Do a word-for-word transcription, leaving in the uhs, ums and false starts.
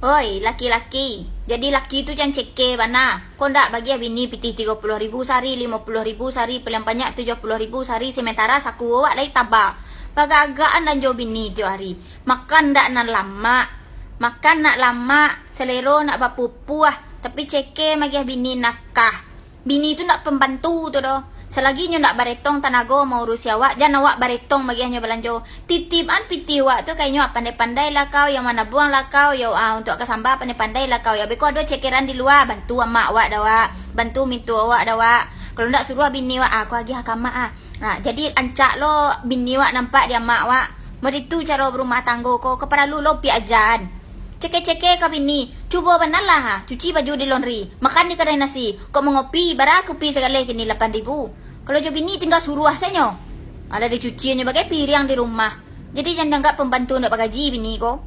Oi, laki-laki. Jadi laki tu jan ceke bana. Ko ndak bagiah bini pitih tigo puluah ribu sari, limo puluah ribu sari, paling banyak tujuah puluah ribu sari, sementara saku awak lai taba. Bagak-agakan danjo bini tiok hari. Makan ndak nan lamak. Makan nak lamak, selero nak bapupuah. Tapi ceke magiah bini nafkah. Bini tu ndak pembantu tu doh. Selagi nyo ndak baretong tanago maurusi awak, jan awak baretong magiahnyo balanjo. Titipan pitih awak tu ka inyo, ah, pandai-pandai lah kau, yo manabuang lah kau, yo, ah, untuak ka samba pandai-pandai lah kau, yo. Beko ado cekeran di lua, bantu amak awak dek awak, bantu mintuo awak dek awak. Kalau ndak suruah bini awak, ah, ko agiah ka amak, ah. Nah, jadi ancak lo bini awak nampak di amak awak. Mode itu caro barumah tanggo ko, ka paralu lo piak ajan. Ceke-ceke ka bini, cubo bana lah, ah, cuci baju di laundry, makan di kadai nasi, kok mangopi, bara kopi sagaleh kini lapan ribu. Kalau jo bini tingga suruah sajo. Alah dicuci nyo bagai piriang di rumah. Jadi jan dianggap pembantu ndak bagaji bini ko.